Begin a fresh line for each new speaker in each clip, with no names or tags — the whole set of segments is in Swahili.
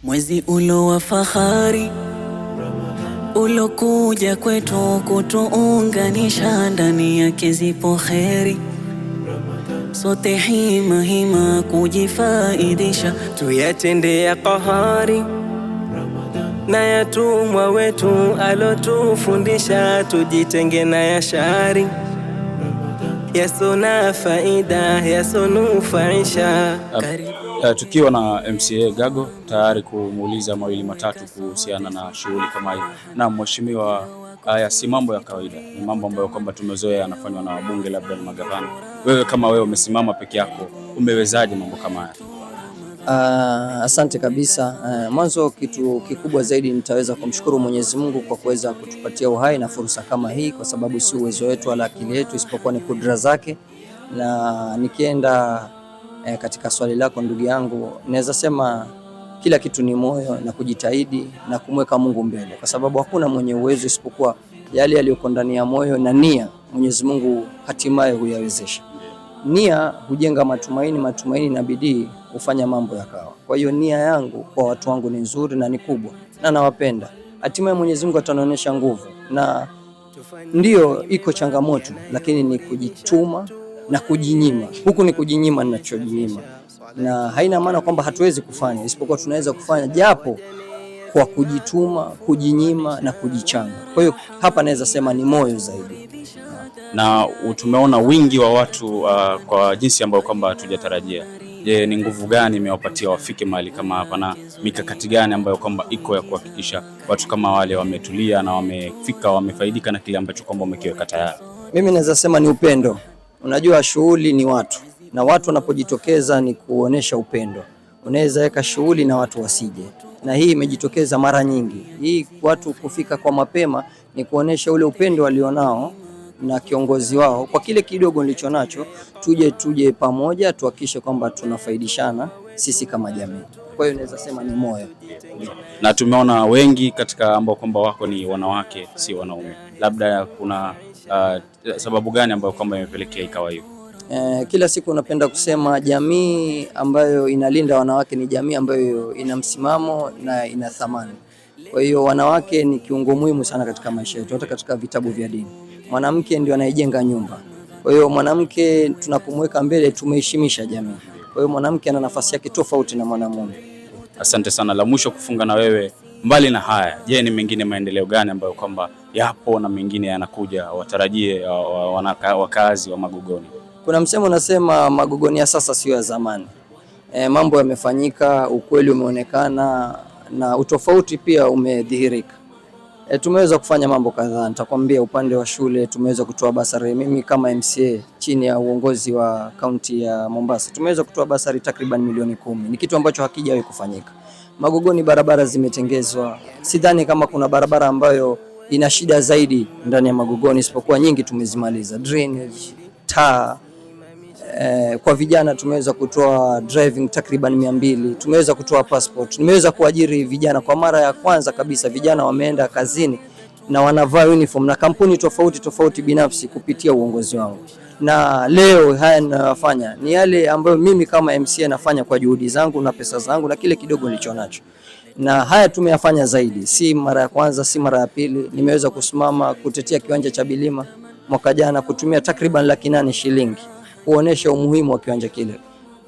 Mwezi ulo wa fahari ulokuja kwetu kutuunganisha, ndani yake zipo kheri, sote hima hima kujifaidisha,
Tuyatende ya qahari na yatumwa wetu alotufundisha, tujitenge na ya shari yasona faida yasonufaisha.
Karibu.
Tukiwa na MCA Gago tayari kumuuliza mawili matatu kuhusiana na shughuli kama hii. Na mheshimiwa, haya si mambo ya kawaida, ni mambo ambayo kwamba tumezoea yanafanywa na wabunge labda na magavana. Wewe kama wewe umesimama peke yako, umewezaje mambo kama haya?
Asante kabisa. Mwanzo kitu kikubwa zaidi nitaweza kumshukuru Mwenyezi Mungu kwa kuweza kutupatia uhai na fursa kama hii, kwa sababu si uwezo wetu wala akili yetu, isipokuwa ni kudra zake. Na nikienda katika swali lako ndugu yangu, naweza sema kila kitu ni moyo na kujitahidi na kumweka Mungu mbele, kwa sababu hakuna mwenye uwezo isipokuwa yale yaliyoko ndani ya moyo na nia. Mwenyezi Mungu hatimaye huyawezesha. Nia hujenga matumaini, matumaini na bidii hufanya mambo yakawa. Kwa hiyo nia yangu kwa watu wangu ni nzuri na ni kubwa na nawapenda. Hatimaye Mwenyezi Mungu atanionyesha nguvu, na ndiyo iko changamoto, lakini ni kujituma na kujinyima. Huku ni kujinyima ninachojinyima, na haina maana kwamba hatuwezi kufanya, isipokuwa tunaweza kufanya japo kwa kujituma, kujinyima na kujichanga. Kwa hiyo hapa naweza sema ni moyo zaidi.
Na tumeona wingi wa watu kwa jinsi ambayo kwamba hatujatarajia. Je, ni nguvu gani imewapatia wafike mahali kama hapa na mikakati gani ambayo kwamba iko ya kuhakikisha watu kama wale wametulia na wamefika wamefaidika na kile ambacho kwamba wamekiweka tayari?
Mimi naweza sema ni upendo. Unajua, shughuli ni watu, na watu wanapojitokeza ni kuonesha upendo. Unaweza weka shughuli na watu wasije, na hii imejitokeza mara nyingi. Hii watu kufika kwa mapema ni kuonesha ule upendo walionao na kiongozi wao. Kwa kile kidogo nilicho nacho, tuje pamoja tuhakikishe kwamba tunafaidishana sisi kama jamii. Kwa hiyo naweza sema ni moyo.
Na tumeona wengi katika ambao kwamba wako ni wanawake, si wanaume. Labda kuna sababu gani ambayo kwamba imepelekea ikawa hivyo?
Kila siku napenda kusema jamii ambayo inalinda wanawake ni jamii ambayo ina msimamo na ina thamani. Kwa hiyo wanawake ni kiungo muhimu sana katika maisha yetu, hata katika vitabu vya dini. Mwanamke ndio anayejenga nyumba. Kwa hiyo mwanamke tunapomweka mbele, tumeheshimisha jamii. Kwa hiyo mwanamke ana nafasi yake tofauti na mwanamume.
Asante sana. La mwisho kufunga na wewe, mbali na haya, je, ni mengine maendeleo gani ambayo kwamba yapo na mengine yanakuja watarajie wakazi wa Magogoni?
Kuna msemo unasema Magogoni ya sasa sio ya zamani. Mambo yamefanyika, ukweli umeonekana na utofauti pia umedhihirika. Tumeweza kufanya mambo kadhaa. Nitakwambia upande wa shule tumeweza kutoa basari. Mimi kama MCA chini ya uongozi wa kaunti ya Mombasa tumeweza kutoa basari takriban milioni 10. Ni kitu ambacho hakijawahi kufanyika. Magogoni barabara zimetengezwa. Sidhani kama kuna barabara ambayo ina shida zaidi ndani ya Magogoni, isipokuwa nyingi tumezimaliza. Drainage, taa. Kwa vijana tumeweza kutoa driving takriban 200, tumeweza kutoa passport, nimeweza kuajiri vijana kwa mara ya kwanza kabisa. Vijana wameenda kazini na wanavaa uniform na kampuni tofauti tofauti binafsi kupitia uongozi wangu. Na leo haya ninayofanya ni yale ambayo mimi kama MCA nafanya kwa juhudi zangu na pesa zangu na kile kidogo nilicho nacho, na haya tumeyafanya zaidi, si mara ya kwanza, si mara ya pili. Nimeweza kusimama kutetea kiwanja cha Bilima mwaka jana kutumia takriban 800,000 shilingi kuonesha umuhimu wa kiwanja kile.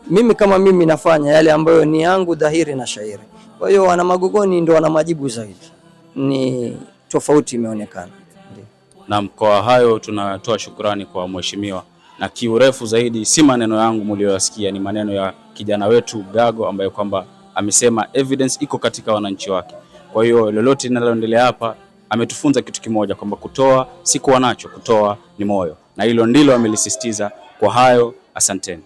Mimi kama mimi nafanya yale ambayo ni yangu dhahiri na shairi. Kwa hiyo wana Magogoni ndio wana majibu zaidi, ni tofauti imeonekana.
Naam, kwa hayo tunatoa shukrani kwa mheshimiwa, na kiurefu zaidi si maneno yangu mlioyasikia, ni maneno ya kijana wetu Gago ambaye kwamba amesema evidence iko katika wananchi wake. Kwa hiyo lolote linaloendelea hapa, ametufunza kitu kimoja kwamba kutoa si kuwa nacho, kutoa ni moyo, na hilo ndilo amelisisitiza. Kwa hayo, asanteni.